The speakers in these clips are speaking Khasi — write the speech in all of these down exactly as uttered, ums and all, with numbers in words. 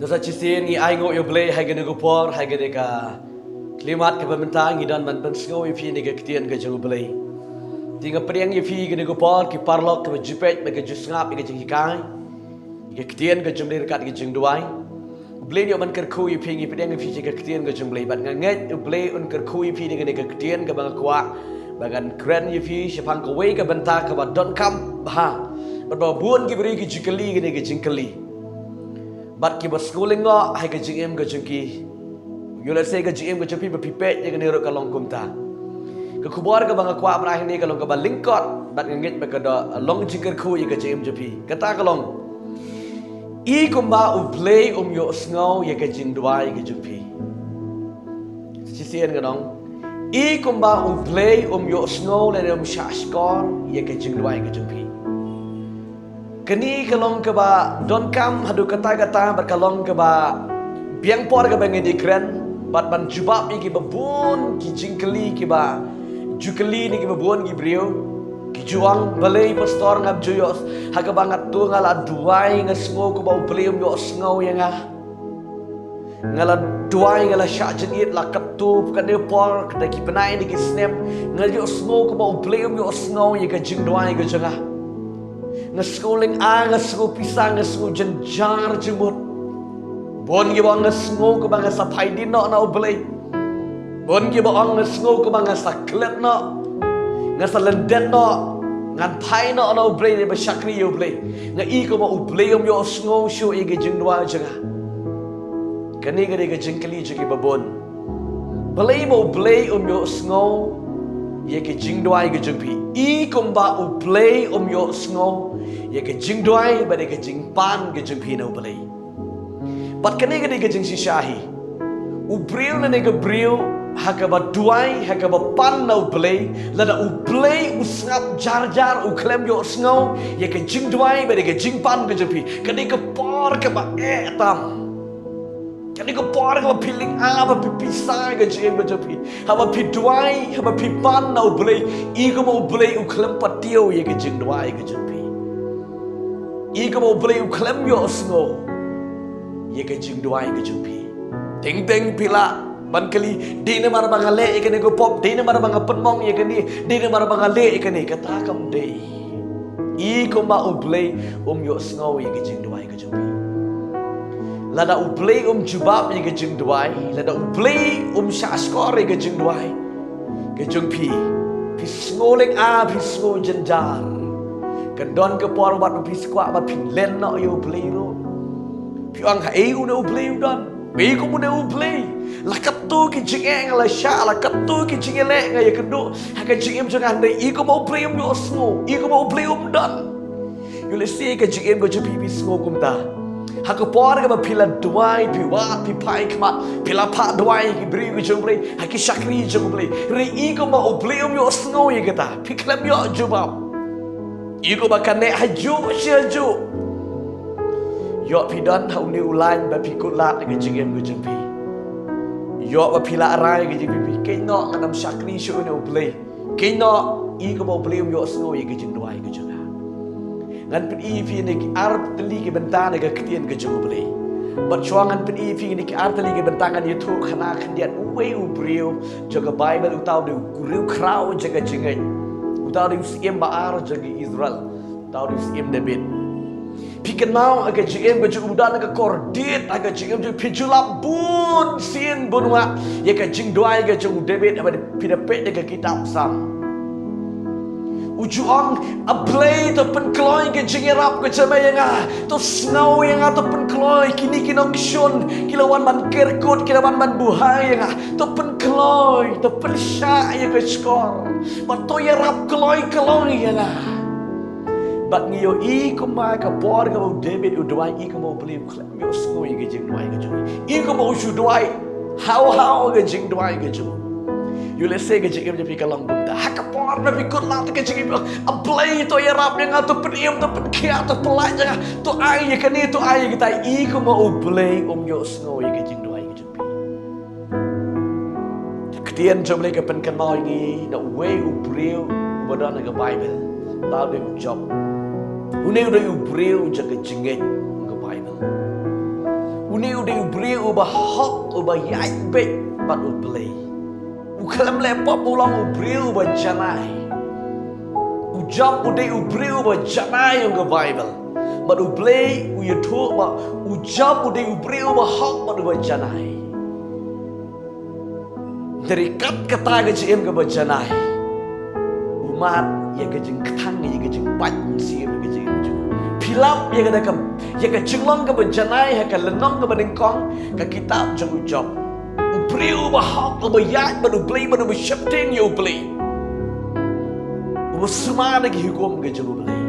Sa shisien ngi ai nguh ïa U Blei ha kane ka por, ha kane ka khyllipmat kaba mynta ngi don ban pynsngew ïa phi na ka ktien ka jong U Blei. Te nga pdiang ïa phi ha kane ka por ki paralok kiba ju peit bad ki ju sngap ïa ka jinghikai, ïa ka ktien ka jong U Blei ryngkat ka jingduwai. U Blei un ïoh ban kyrkhu ïa phi, ngi pdiang ïa phi ha ka ktien ka jong U Blei, bad nga ngeit U Blei un kyrkhu ïa phi na kane ka ktien kaba nga kwah ba ngan kren ïa phi shaphang kawei ka bynta kaba donkam bha, bad ba bun ki briew ki ju kylli kane ka jingkylli, bad kiba sngewlyngngoh ha ka jingim ka jong ki. Ïoh lehse ka jingim ka jong phi ba phi peit ïa kane ruh ka long kumta. Ka khubor kaba nga kwah ban ai hangne ka long kaba lyngkot, bad nga ngeit ba ka da long jingkyrkhu ïa ka jingim jong phi. Kata ka long: I kumba U Blei um ïohsngew ïa ka jingduwai ka jong phi. Shisien nga ong: I kumba U Blei um ïohsngew lane um shahshkor ïa ka jingduwai ka jong phi. Kane ka long kaba donkam haduh katta katta, bad ka long kaba biang por kaba ngi dei kren bad ban jubab ïa kiba bun ki jingkylli kiba ju kylli na kiba bun ki briew. Ki ju ong: Balei pastor, ngam ju ïoh, ha kaba nga tu nga la duwai, nga sngew kumba U Blei um ïohsngew ïa nga. Nga la duwai, nga la shah jingit la katto katne por, katne ki bnai ne ki snem, nga ïohsngew kumba U Blei um ïohsngew ïa ka jingduwai ka jong nga. Nga sngew lynga, nga sngew pisa, nga sngew jynjar jingmut. Bun kiba ong: Nga sngew kumba nga sa phai dien noh na U Blei. Bun kiba ong: Nga sngew kumba nga sa klet noh, nga sa lyndet noh, ngan phai noh na U Blei, ne ba shakri ïa U Blei. Nga i kumba U Blei um ïohsngew shuh ïa ka jingduwai jong nga. Kane ka dei ka jingkylli jong kiba bun. Balei ba U Blei um ïohsngew ïa ka jingduwai ka jong phi? I kumba U Blei um ïohsngew ïa ka jingduwai bad ïa ka jingpan ka jong phi na U Blei. Bad kane ka dei ka jingshisha hi. U briew lane ka briew ha kaba duwai, ha kaba pan na U Blei, lada U Blei u sngap jar jar, u khlem ïohsngew ïa ka jingduwai bad ïa ka jingpan ka jong phi, ka dei ka por kaba eh tam. Ka dei ka por kaba phi lynga, ba phi pisa ïa ka jingim ka jong phi. Haba phi duwai, haba phi pan na U Blei, i kumba U Blei u khlem patiew ïa ka jingduwai ka jong phi. I kumba U Blei u khlem ïohsngew ïa ka jingduwai ka jong phi. Teng teng phi lah ban kylli: Dei namar ba nga leh ïa kane ka pop, dei namar ba nga pynmong ïa kane, dei namar ba nga leh ïa kane. Kata kam dei. I kumba U Blei um ïohsngew ïa ka jingduwai ka jong phi. Lada U Blei um jubab ïa ka jingduwai, lada U Blei um shahshkor ïa ka jingduwai ka jong phi, phi sngew lynga, phi sngew jynjar, kan don ka por wat phi kwah ba phin len noh ïa U Blei ruh. Phi ong: Haei une U Blei u don? Haei kum une U Blei? La katto ki jingeh nga la shah, la katto ki jingeh leh nga ïakynduh ha ka jingim jong nga, hynrei i kumba U Blei um ïohsngew, i kumba U Blei um don. Ïoh lehse ka jingim ka jong phi phi sngew kumta. Ha ka por kaba phi la duwai, phi wad, phi phai khmat, phi la phah duwai ki briew ki jong U Blei, ha ki shakri jong U Blei, hynrei i kumba U Blei um ïohsngew ïa kata, phi khlem ïoh jubab. I kumba ka neh hajuh shi hajuh. Ïoh phi don ha une u lain ba phi kut lad ha ka jingim ka jong phi. Ïoh ba phi la rai ha ka jingim phi, keiñ noh ngan ym shakri shuh ïa une U Blei. Keiñ noh, i kumba U Blei um ïohsngew ïa ka jingduwai ka jong nga. Ngan pyni ïa phi na ki ar tylli ki bynta na ka ktien ka jong U Blei. Bad shuwa ngan pyni ïa phi na ki ar tylli ki bynta, ngan ïathuh khana khyndiat uwei u briew jong ka Baibl, uta u dei u riewkhraw jong ka jingngeit. Uta u dei u syiem ba ar jong ka Israel. Uta u dei u syiem Dabid. Phi kynmaw ha ka jingim ka jong u, u don ha ka kordit ha ka jingim jong u. Phi ju lap bun sien bun wah ïa ka jingduwai ka jong u Dabid, haba phi da peit da ka kitab Salm. U ju ong: A Blei, to pynkloi ka jingïarap ka jong me ïa nga. To sngew ïa nga, to pynkloi. Kine ki nongshun ki la wan ban kyrkut, ki la wan ban buhai ïa nga. To pynkloi, to pynshah ïa ka shkor. Bad to ïarap kloi kloi ïa nga. Bad ngi ïohi kumba ka por kaba u Dabid u duwai, i kumba U Blei u khlem ïohsngew ïa ka jingduwai ka jong u. I kumba u shu duwai haw haw ka jingduwai ka jong u. Ïoh lehse ka jingim jong phi ka long kumta. Ha ka por ba phi kut lad ka jingim, A Blei, to ïarap ïa nga, to pynim, to pynkhiah, to pynlait ïa nga, to ai ïa kane, to ai ïa kata. I kumba U Blei um ïohsngew ïa ka jingduwai ka jong phi. Ka ktien jong U Blei ka pynkynmaw ïa ngi na uwei u briew uba don ha ka Baibl. Uta u dei u Job. Une u dei u briew jong ka jingngeit ha ka Baibl. Une u dei u briew uba hok, uba ïaid beit bad U Blei. U khlem leh pop, u long u briew uba janai. U Job u dei u briew uba janai ong ka Baibl. Bad U Blei u ïathuh ba u Job u dei u briew uba hok bad uba janai. Hynrei kat kata ka jingim kaba janai, u mad ïa ka jingkthang, ïa ka jingpait mynsiem, ïa ka jingim jong u. Phi lap ïa kata ka, ïa ka jinglong kaba janai ha ka lynnong kaba nyngkong ka kitab jong u Job. U briew uba hok, uba ïaid bad U Blei, bad uba sheptieng ïa U Blei, uba sumar ïa ki hukum ka jong U Blei.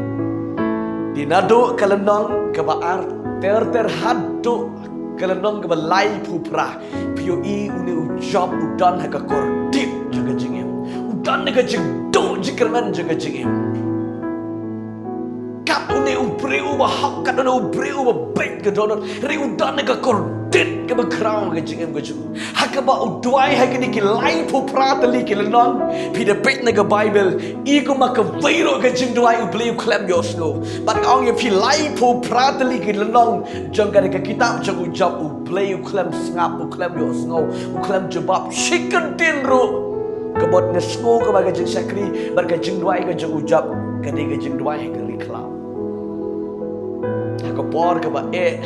Dei naduh ka lynnong kaba ar ter ter haduh ka lynnong kaba laiphew phra, phi ïohi une u Job u don ha ka kordit jong ka jingim. U don ha ka jingduh jingkyrmen jong ka jingim. Kat une u briew uba hok, kat une u briew uba beit ka dohnud, hynrei u don ha ka kordit kaba khraw ka jingim ka jong u. Ha kaba u duwai ha kine ki laiphew phra tylli ki lynnong, phi da peit na ka Baibl, i kumba kawei ruh ka jingduwai U Blei u khlem ïohsngew. Bad nga ong ïa phi, laiphew phra tylli ki lynnong jong kane ka kitab jong u Job, U Blei u khlem sngap, u khlem ïohsngew, u khlem jubab shi kyntien ruh. Ka bud nga sngew kaba ka jingshakri bad ka jingduwai ka jong u Job ka dei ka jingduwai ha ka ri khlaw. Ha ka por kaba eh,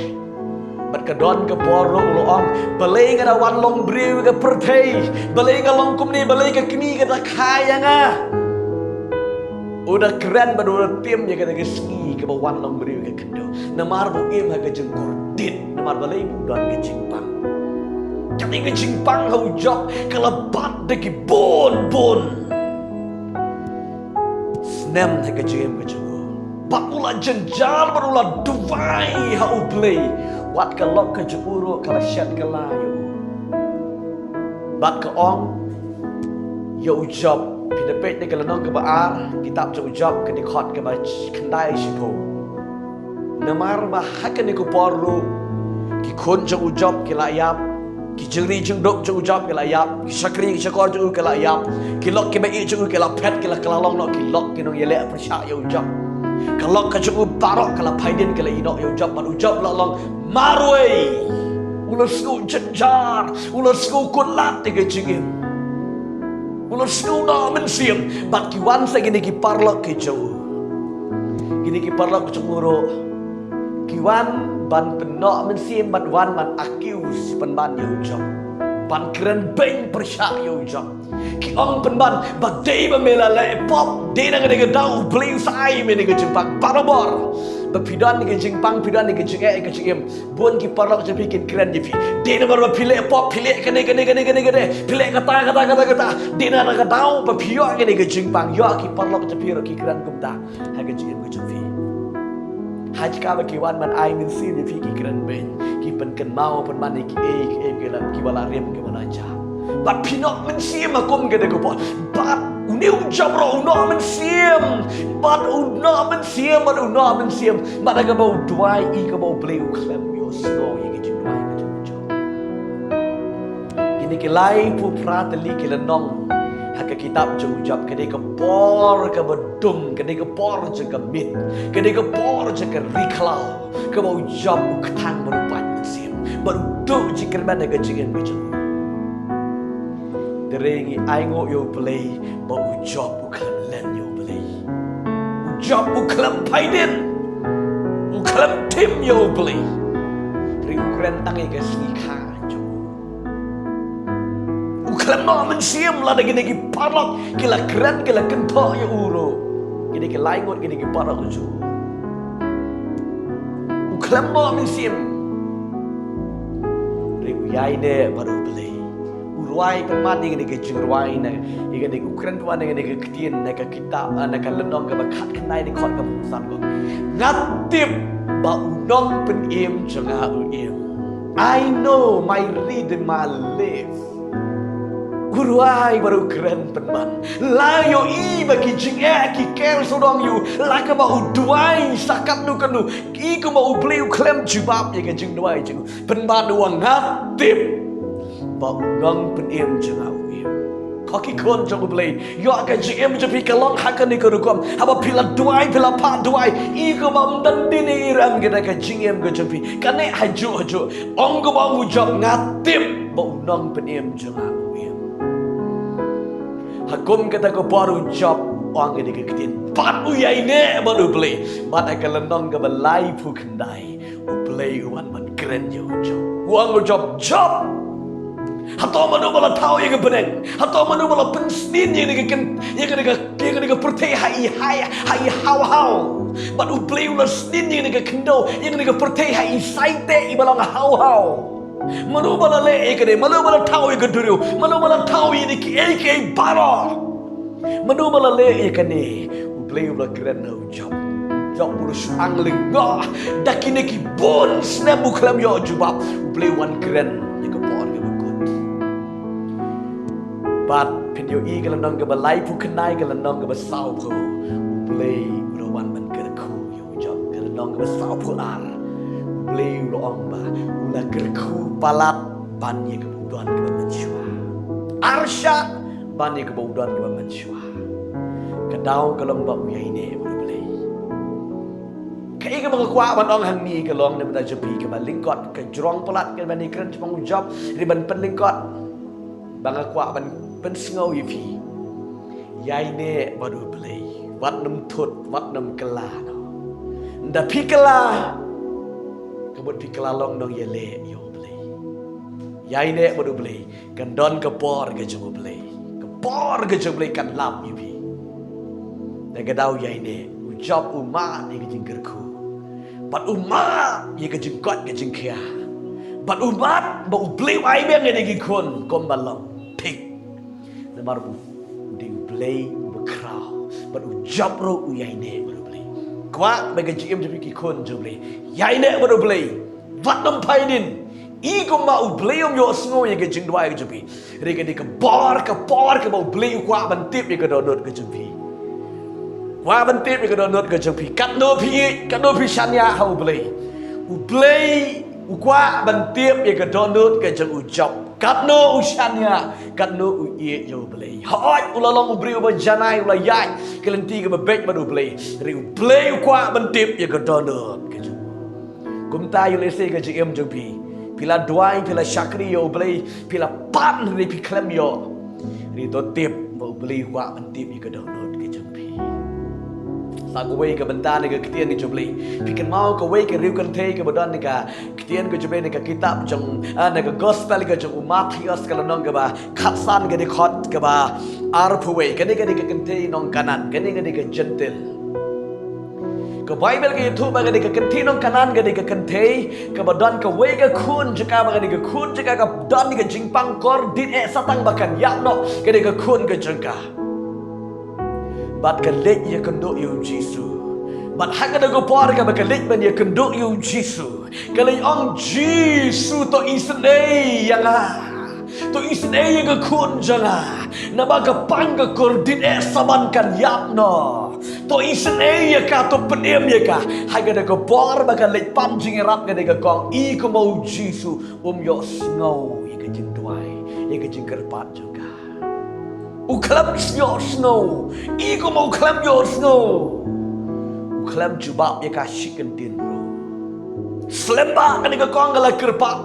bad ka don ka por ruh u la ong, balei nga da wan long briew ka pyrthei, balei nga long kumne, balei ka kmie ka da kha ïa nga. U da kren bad u da tim ïa kata ka sngi kaba wan long briew ka khyndew. Namar ba u im ha ka jingkordit, namar balei, ba u don ka jingpang. Kane ka jingpang ha u Job ka la bat da ki bun bun snem ha ka jingim ka jong u. Bad u la jynjar, bad u la duwai ha U Blei. Wat ka lok ka jong u ruh ka la shet kylla ïa u. Bad ka ong ïa u Job, phi da peit na ka lynnong kaba ar, kitab jong u Job, ka dkhot kaba khyndai shiphew. Namar ba ha kane ka por ruh ki khun jong u Job ki la ïap, ki jingri jingduk jong u Job ki la ïap, ki shakri ki shakor jong u ki la ïap, ki lok kiba ïeit jong u ki la phet, ki la kylla long noh ki lok ki nongïaleh pyrshah ïa u Job. Ka lok ka jong u baroh ka la phai dien, ka la ïehnoh ïa u Job, bad u Job la long marwei. U la sngew jynjar, u la sngew kut lad ïa ka jingim. U la sngew noh mynsiem, bad ki wan sa kine ki paralok ki jong u. Kine ki paralok ki jong u ruh ki wan ban pynnoh mynsiem, ban wan ban accuse pynban ïa u Job, ban kren beiñ pyrshah ïa u Job. Ki ong pynban ba dei ba me la leh pop, dei na kane ka daw U Blei u sa ai me kane ka jingpang. Barabor ba phi don kane ka jingpang, phi don kane ka jingeh ka jingim, bun ki paralok jong phi kin kren ïa phi. Dei namar ba phi leh pop, phi leh kane kane kane kane kane, phi leh kata kata kata kata. Dei na kata ka daw ba phi ïoh kane ka jingpang, ïoh ki paralok jong phi ruh ki kren kumta ha ka jingim ka jong phi. Ha jaka ba ki wan ban ai mynsiem ïa phi ki kren beiñ, ki pynkynmaw pynban ïa kiei kiei kiba la rim kiba la jia. Bad phi noh mynsiem ha kum kane ka por. Bad une u Job ruh u noh mynsiem. Bad u noh mynsiem, bad u noh mynsiem. Bad ha kaba u duwai, i kaba U Blei u khlem ïohsngew ïa ka jingduwai ka jong u Job. Kine ki laiphew phra tylli ki lynnong ha ka kitab jong u Job, ka dei ka por kaba dum, ka dei ka por jong ka miet, ka dei ka por jong ka ri khlaw, kaba u Job u kthang bad u pait mynsiem bad u duh jingkyrmen ha ka jingim ka jong u. Te ngi ainguh ïa U Blei ba u Job u khlem len ïa U Blei. U Job u khlem phai dien, u khlem tim ïa U Blei. Hynrei u kren tang ïa ka sngi kha jong u. U khlem noh mynsiem lada kine ki paralok ki la kren, ki la kynthoh ïa u ruh. Kine ki lai ngut, kine ki paralok jong u. U khlem noh mynsiem. Hynrei u ïaineh bad U Blei. U rwai pynban ïa kane ka jingrwai, ne ïa kane, u kren pynban ïa kane ka ktien na ka kitab, na ka lynnong kaba khatkhyndai, dkhot kaba khatsaw. Nga tip ba u nongpynim jong nga u im. I know my Redeemer lives. U rwai bad u kren pynban. La ïohi ba ki jingeh ki ker sawdong ïa u, la kaba u duwai sa katno katno, i kumba U Blei u khlem jubab ïa ka jingduwai jong u. Pynban u ong, nga tip ba u nongpynim jong nga u im. Ko ki khun jong U Blei, ïoh ka jingim jong phi ka long ha kane ka rukom. Haba phi la duwai, phi la phah duwai, i kumba ym don dien i rem kita ka jingim ka jong phi. Kane ha juh ha juh, ong kumba ong u Job, nga tip ba u nongpynim jong nga u im. Ha kum kata ka por u Job u ong ïa ka ktien, pat u ïaineh bad U Blei. Bad ha ka lynnong kaba laiphew khyndai, U Blei u wan ban kren ïa u Job. U ong u Job, Job, hato mano ba la thaw ïa ka bneng? Hato mano ba la pynsnien ïa kane ka kyn-, ïa kane ka, ïa kane ka pyrthei ha i hai, ha i haw haw? Bad U Blei u la snien ïa kane ka khyndew, ïa kane ka pyrthei ha i sai teh iba long haw haw. Mano ba la leh ïa kane? Mano ba la thaw ïa ka duriaw? Mano ba la thaw ïa kine kiei kiei baroh? Mano ba la leh ïa kane? U Blei u la kren ha u Job. Job u la shu ang lyngngoh. Da kine ki bun snem u khlem ïoh jubab. U Blei u wan kren ïa ka por kaba kut. Bad phin ïohi ka lynnong kaba laiphew khyndai, ka lynnong kaba sawphew, U Blei u la wan ban kyrkhu ïa u Job. Ka lynnong kaba sawphew ar, U Blei u la ong ba u la kyrkhu palat ban ïa kaba u don kaba mynshuwa. Arshah ban ïa kaba u don kaba mynshuwa. Ka daw ka long ba u ïaineh bad U Blei. Kaei kaba nga kwah ban ong hangne ka long na ka bynta jong phi, kaba lyngkot, ka jrong palat kaba ngi kren shaphang u Job, hynrei ban pynlyngkot, ba nga kwah ban pynsngew ïa phi. Ïaineh bad U Blei. Wat nym thut, wat nym kylla noh. Ynda phi kylla, ka mut phi kylla long nongïaleh ïa U Blei. Ïaineh bad U Blei. Kan don ka por ka jong U Blei. Ka por ka jong U Blei kan lap ïa phi. Te ka daw ïaineh, u Job u mad ïa ka jingkyrkhu. Bad u mad ïa ka jingkoit ka jingkhiah. Bad u mad ba U Blei u ai biang ïa ki khun kumba long thik. Namar u, u dei U Blei uba khraw. Bad u Job ruh u ïaineh bad U Blei. Kwah ba ka jingim jong phi ki khun jong U Blei, ïaineh bad U Blei. Wat nym phai dien. I kumba U Blei um ïohsngew ïa ka jingduwai ka jong phi. Hynrei ka dei ka bor, ka por kaba U Blei u kwah ban tip ïa ka dohnud ka jong phi. Kwah ban tip ïa ka dohnud ka jong phi. Katno phi ïeit, katno phi shaniah ha U Blei. U Blei u kwah ban tip ïa ka dohnud ka jong u Job. Katno u shaniah, katno u ïeit ïa U Blei. Hooid, u la long u briew uba janai, u la ïaid ka lynti kaba beit bad U Blei. Hynrei U Blei u kwah ban tip ïa ka dohnud ka jong u. Kumta ïa lehse ka jingim jong phi. Phi la duwai, phi la shakri ïa U Blei, phi la pan hynrei phi khlem ïoh. Hynrei to tip ba U Blei u kwah ban tip ïa ka dohnud ka jong phi. Sa kawei ka bynta na ka ktien ka jong U Blei. Phi kynmaw kawei ka riew kynthei kaba don na ka ktien ka jong U Blei na ka kitab jong, ah, na ka gospel ka jong u Mathaios ka lynnong kaba khatsan ka dkhot kaba arphew wei. Kane ka dei ka kynthei nong Kanaan, kane ka dei ka Jentil. Ka Baibl ka ïathuh ba ka dei ka kynthei nong Kanaan, ka dei ka kynthei kaba don kawei ka khun jong ka, ba ka dei ka khun jong ka ka don ka jingpang kordit eh sa tang ba kan ïap noh, ka dei ka khun ka jong ka. Bad ka leit ïakynduh ïa u Jisu. Bad ha kata ka por kaba ka leit ban ïakynduh ïa u Jisu, ka leit ong, Jisu, to isynei ïa nga. To isynei ïa ka khun jong nga. Naba ka pang ka kordit eh sa ban kan ïap noh. To isynei ïa ka, to pynim ïa ka. Ha kata ka por ba ka leit pan jingïarap kata ka kong, i kumba u Jisu um ïohsngew ïa ka jingduwai, ïa ka jingkyrpad jong ka. U khlem ïohsngew, i kumba u khlem ïohsngew. U khlem jubab ïa ka shi kyntien ruh. Slem ba kane ka kong ka la kyrpad.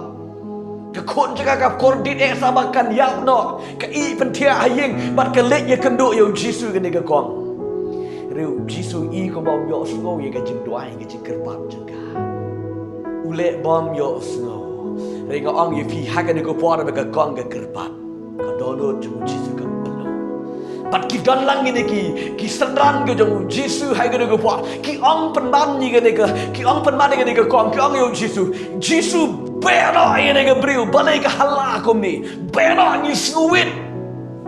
Ka khun jong ka ka kordit eh sa ba kan ïap noh. Ka ïeh pynthiah ha ïing bad ka leit ïakynduh ïa u Jisu kane ka kong. Hynrei u Jisu i kumba um ïohsngew ïa ka jingduwai, ïa ka jingkyrpad jong ka. U leh bym ïohsngew. Hynrei nga ong ïa phi ha kane ka por ba ka kong ka kyrpad, ka dohnud jong u Jisu ka pynlong. Bad ki don lang kine ki, ki synran ka jong u Jisu ha kane ka por. Ki ong pynban ïa kane ka, ki ong pynban ïa kane ka kong, ki ong ïa u Jisu, Jisu, beh noh ïa kane ka briew, balei ka hala kumne? Beh noh, ngi sngewit.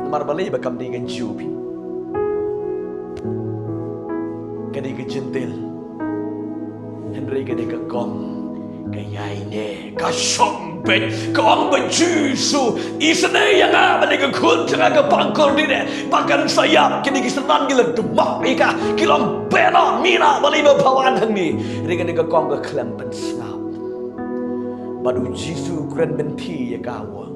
Namar balei? Ba kam dei ka Jiw phi. Ka dei ka Jentil. Hynrei kane ka kong ka ïaineh, ka shong beit, ka ong ba Jisu, isynei ïa nga ba dei ka khun jong nga ka pang kordit eh, ba kan sa ïap. Kine ki synran ki la dum ïa ka, ki la ong beh noh, mih noh, balei ba pha wan hangne? Hynrei kane ka kong ka khlem pynsngap. Bad u Jisu u kren bynta ïa ka, u ong,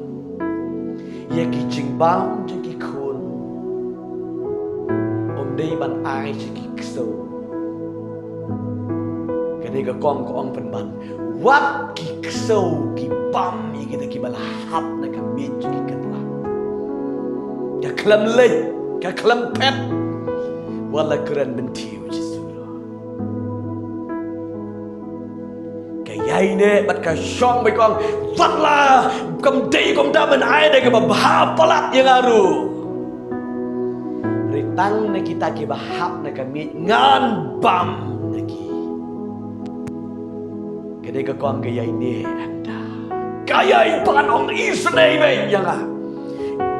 ïa ki jingbam jong ki khun Dei ban ai sha ki ksew. Ka dei ka kong ka ong pynban, wat ki ksew ki bam ïa kita kiba la hap na ka miej jong ki kynrad. Ka khlem leit, ka khlem phet, wat la kren mynta u Jisu. Ka ïaineh bad ka shong bad ka ong, wat la, kam dei kumta ban ai da kaba bha palat ïa nga ruh. Hynrei tang na kita kiba hap na ka miej ngan bam na ki. Ka dei ka kong ka ïaineh hangta. Ka ïai pan ong isynei beit ïa nga.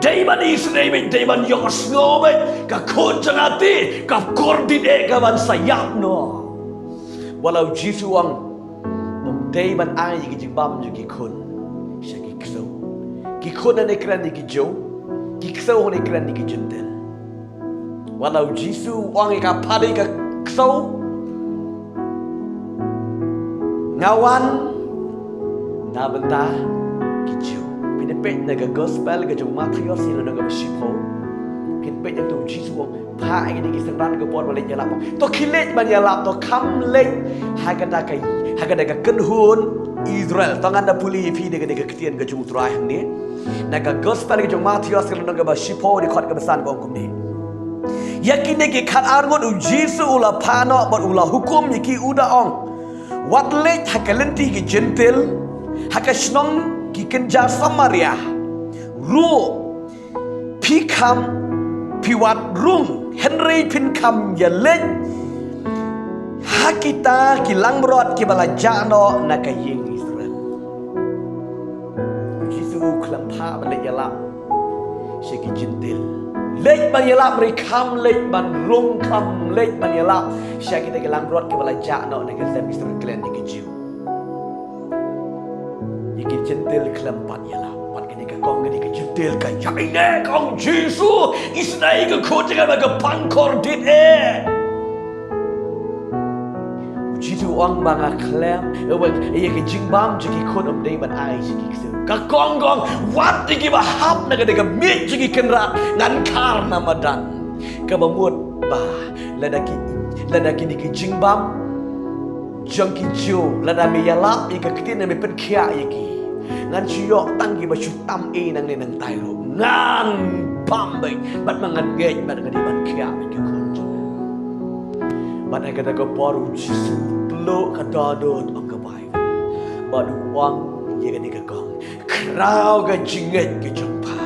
Dei ban isynei beit, dei ban ïohsngew beit. Ka khun jong nga te ka kordit eh, ka ban sa ïap noh. Wat la u Jisu u ong, ym dei ban ai ïa ki jingbam jong ki khun sha ki ksew. Ki khun hangne kren ïa ki Jiw, ki ksew hangne kren ïa ki Jentil. Wat la u Jisu u ong ïa ka phadei ka ksew, nga wan na bynta ki Jiw. Phin ïa peit na ka gospel ka jong u Mathaios, lynnong kaba shiphew. Phin peit ïa uto u Jisu u ong, phah ïa kine ki synran ka por ban leit ïalap. To khie leit ban ïalap, to kham leit ha kata ka, ha kata ka kynhun Israel. To ngan da pule ïa phi da kane ka ktien ka jong u Trai hangne. Na ka gospel ka jong u Mathaios ka lynnong kaba shiphew, dkhot kaba san, ka ong kumne. Ïa kine ki khatar ngut u Jisu u la phah noh bad u la hukum ïa ki, u da ong, wat leit ha ka lynti ki Jentil, ha ka shnong ki kynja Samaria ruh. Phi kham, phi wad rung, hynrei phin kham ïa leit ha kita ki langbrot kiba la jah noh na ka ïing Israel. U Jisu u khlem phah ban leit ïalap sha ki Jentil. Leit ban ïalap, hynrei kham leit ban rung, kham leit ban ïalap sha kita ki langbrot kiba la jah noh na ka sem Israel, khlem ïa ki Jiw. Ïa ki Jentil khlem pat ïalap. Bad kane ka kong kane ka Jentil ka ïaineh, ka ong, Jisu, isynei ïa ka khun jong nga ba ka pang kordit eh. U Jisu u ong ba nga khlem, eh, ïa ka jingbam jong ki khun ym dei ban ai sha ki ksew. Ka kong ka ong, wat ïa kiba hap na kane ka miej jong ki kynrad ngan khar na madan. Kaba mut ba lada ki, lada kine ki jingbam jong ki Jiw, lada me ïalap ïa ka ktien, me pynkhiah ïa ki, ngan shu ïoh tang kiba shu tam eh nangne nangtai ruh. Ngan bam beit, bad ma ngan ngeit, bad nga dei ban khiah beit ki khun jong nga. Bad ha kata ka por u Jisu u pynlut ka dohnud, ong ka Baibl, bad u ong ïa kane ka kong, khraw ka jingngeit ka jong pha.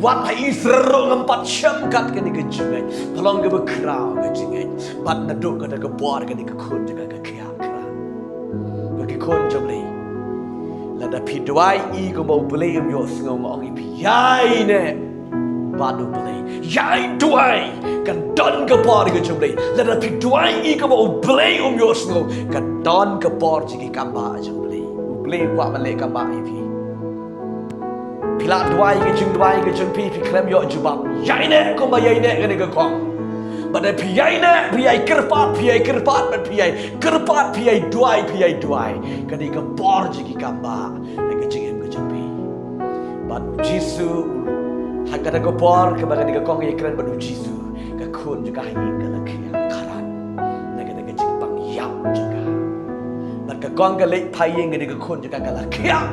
Wat ha Israel ruh ngam pat shem kat kane ka jingngeit. Pha long kaba khraw ka jingngeit. Bad naduh kata ka por kane ka khun jong ka ka khiah khraw. Ko ki khun jong U Blei, lada phi duwai ïa kaba U Blei um ïohsngew, nga ong ïa phi, ïaineh bad U Blei. Ïai duwai, kan don ka por ka jong U Blei. Lada phi duwai ïa kaba U Blei um ïohsngew, kan don ka por jong ki kambah jong U Blei. U Blei u kwah ban leh kambah ïa phi. Phi la duwai ka jingduwai ka jong phi, phi khlem ïoh jubab. Ïaineh kumba ïaineh kane ka kong. Bad phi ïaineh, phi ïai kyrpad, phi ïai kyrpad, bad phi ïai kyrpad, phi ïai duwai, phi ïai duwai. Kane ka por jong ki kambah ha ka jingim ka jong phi. Bad U Jisu, ha kata ka por kaba kane ka kong ka ïakren bad U Jisu, ka khun jong ka ha ïing ka la khiah kharan na kata ka jingpang ïap jong ka. Bad ka kong ka leit phai ïing, kane ka khun jong ka ka la khiah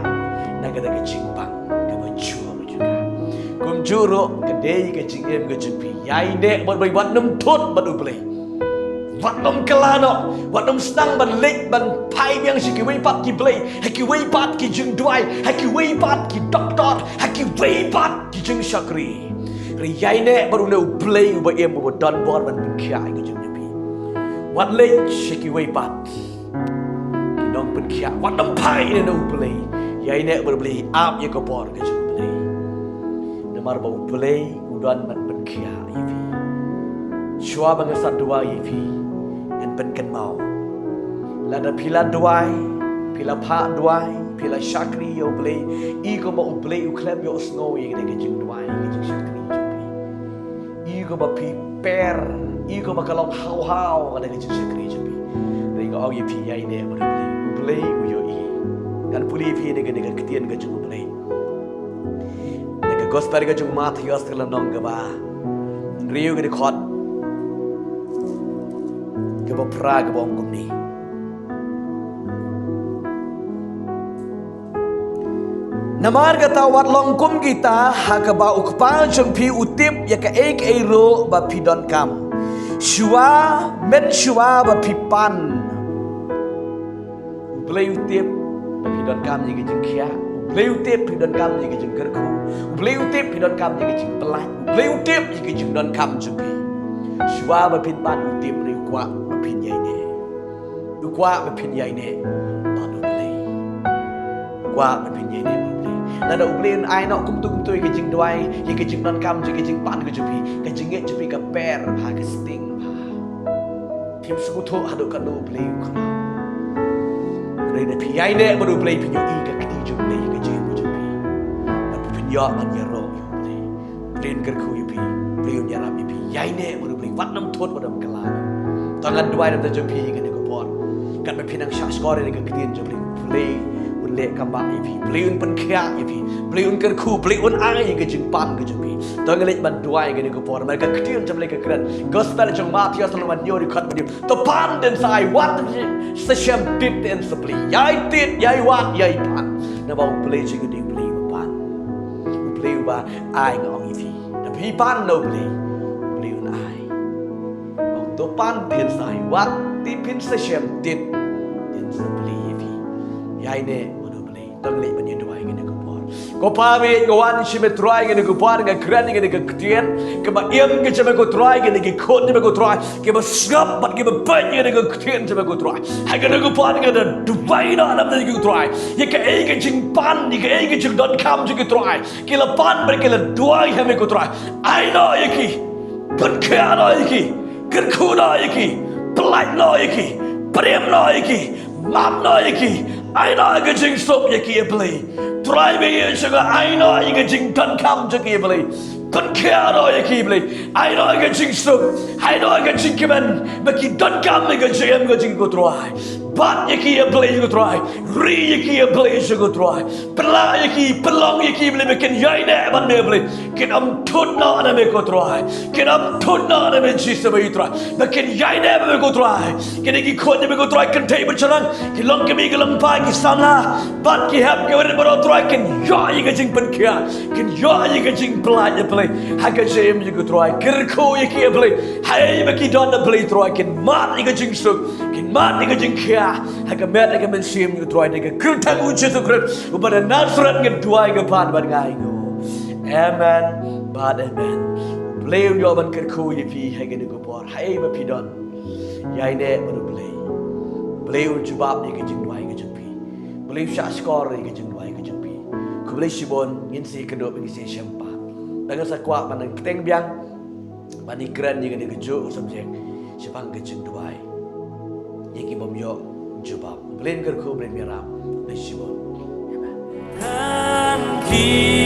na kata ka jingpang kaba jur jong ka. Kumjuh ruh ka dei ka jingim ka jong phi. Ïaineh bad U Blei, wat nym thut bad U Blei. Wat nym kylla noh, wat nym sdang ban leit ban phai biang sha kiwei pat ki blei, ha kiwei pat ki jingduwai, ha kiwei pat ki doktor, ha kiwei pat ki jingshakri. Hynrei ïaineh bad une U Blei uba im, uba don bor ban pynkhiah ïa ka jingim jong phi. Wat leit sha kiwei pat ki nongpynkhiah, wat nym phai ïa une U Blei. Ïaineh bad U Blei, ap ïa ka bor ka jong U Blei. Namar ba U Blei u don ban pynkhiah ïa phi. Shuwa ba nga sa duwai ïa phi, ngan pynkynmaw. Lada phi la duwai, phi la phah duwai, phi la shakri ïa U Blei, ïa kaba U Blei u khlem ïohsngew ïa kane ka jingduwai, ka jingshakri jong phi. Ïa kaba phi per, ïa kaba ka long haw haw kane ka jingshakri jong phi. Hynrei nga ong ïa phi, ïaineh bad U Blei, U Blei u ïohi. Ngan pule ïa phi na kane ka ktien ka jong U Blei. Na ka gospel ka jong u Mathaios ka lynnong kaba hynriew ka dkhot Ba phra kaba ong kumne. Namar kata wat long kum kita ha kaba u kpa jong phi u tip ïa kaei kaei ruh ba phi donkam. Shuwa, mynshuwa ba phi pan. U Blei u tip ba phi donkam ïa ka jingkhiah. U Blei u tip phi donkam ïa ka jingkyrkhu. U Blei u tip phi donkam ïa ka jingpyllait. U Blei u tip ïa ka jingdonkam jong phi. Shuwa ba phin pan u tip, u kwah ba phin ïaineh. U kwah ba phin ïaineh bad u Blei. U kwah ba phin ïaineh bad u Blei. Lada u Blei un ai noh kumto kumto ïa ka jingduwai, ïa ka jingdonkam, ïa ka jingpan ka jong phi, ka jingngeit jong phi ka per bha, ka sting bha. Phim sngewthuh haduh katno u Blei u kynmaw. Hynrei lada phi ïaineh bad u Blei, phin ïohi ka kti jong u Blei ha ka jingim ka jong phi. Bad phin ïoh ban ïaroh ïa u Blei. Blei un kyrkhu ïa phi, Blei un ïarap ïa phi. Ïaineh bad u Blei, wat nym thut, wat nym kylla. To ngan duwai na ka bynta jong phi ha kane ka por. Katba phi nang shahshkor ïa ka ktien jong u Blei, Blei un leh kambah ïa phi, Blei un pynkhiah ïa phi, Blei un kyrkhu, Blei un ai ïa ka jingpan ka jong phi. To ngin leit ban duwai ha kane ka por. Namar ka ktien jong u Blei ka kren, Gospel jong u Mathaios lynnong hynñiew, dkhot hynñiew. To pan, te yn sa ai, wad, te sa shem tit, te yn sa plie. Ïai tied, ïai wad, ïai pan. Namar u Blei jong ngi u dei u Blei uba pan. U Blei uba ai, nga ong ïa phi. Lada phi pan na u Blei, u Blei un ai. Ong, to pan, te yn sa ai, wad, te phin sa shem tit, te yn sa plie ïa phi. Ïaineh bad u Blei. To ngin leit ban ïa duwai ha kane ka por. Ko Pa, ba ïeit, nga wan shim me Trai ha kane ka por, nga kren ïa kane ka ktien kaba im ka jong me ko Trai, ïa kine ki khun jong me ko Trai, kiba sngap bad kiba peit ïa kane ka ktien jong me ko Trai. Ha kane ka por nga da duwai noh na ka bynta jong ki ko Trai. Ïa kaei ka jingpan, ïa kaei ka jingdonkam jong ki ko Trai, ki la pan bad ki la duwai ha me ko Trai. Ai noh ïa ki. Pynkhiah noh ïa ki. Kyrkhu noh ïa ki. Pyllait noh ïa ki. Prem noh ïa ki. Map noh ïa ki. Ai noh ïa ka jingsuk ïa ki, A Blei. Trai, ba ïeit jong nga, ai noh ïa ka jingdonkam jong ki, A Blei. Pynkhiah noh ïa ki, A Blei. Ai noh ïa ka jingsuk. Ai noh ïa ka jingkmen ba ki donkam ïa ka jingim ka jong ki ko Trai. Bat ïa ki, A Blei jong ngi ko Trai. Ri ïa ki, A Blei jong ngi ko Trai. Pynlah ïa ki, pynlong ïa ki, Blei, ba kin ïaineh bad me, Blei. Kin ym thut noh na me ko Trai. Kin ym thut noh na me Jisu, ba ïeit Trai. Ba kin ïaineh bad me ko Trai. Kine ki khun jong me ko Trai, kynthei bad shynrang, ki longkmie, ki longpa, ki samla bad ki hep, ki barit baroh Trai, kin ïoh ïa ka jingpynkhiah, kin ïoh ïa ka jingpyllait, A Blei, ha ka jingim jong ki ko Trai. Kyrkhu ïa ki, A Blei. Haei ba ki don, A Blei Trai, kin mad ïa ka jingsuk, kin mad ïa ka jingkhiah ha ka met, ha ka mynsiem jong ki ko Trai. Da ka kyrteng u Jisu Khrist uba na Nasareth nga duwai, nga pan bad nga ainguh. Amen bad amen. U Blei un ïoh ban kyrkhu ïa phi ha kane ka por. Haei ba phi don, ïaineh bad u Blei. U Blei un jubab ïa ka jingduwai ka jong phi. U Blei un shahshkor ïa ka jingduwai ka jong phi. Khublei shibun, ngin sa ïakynduh, ngin sa ïashem pat. Te ngan sa kwah ban nang kyrteng biang ban ïakren ïa kane kajuh ka subject shaphang ka jingduwai ïa ki bym ïoh jubab. U Blei un kyrkhu, U Blei un ïarap. Khublei shibun. Amen. Kan ki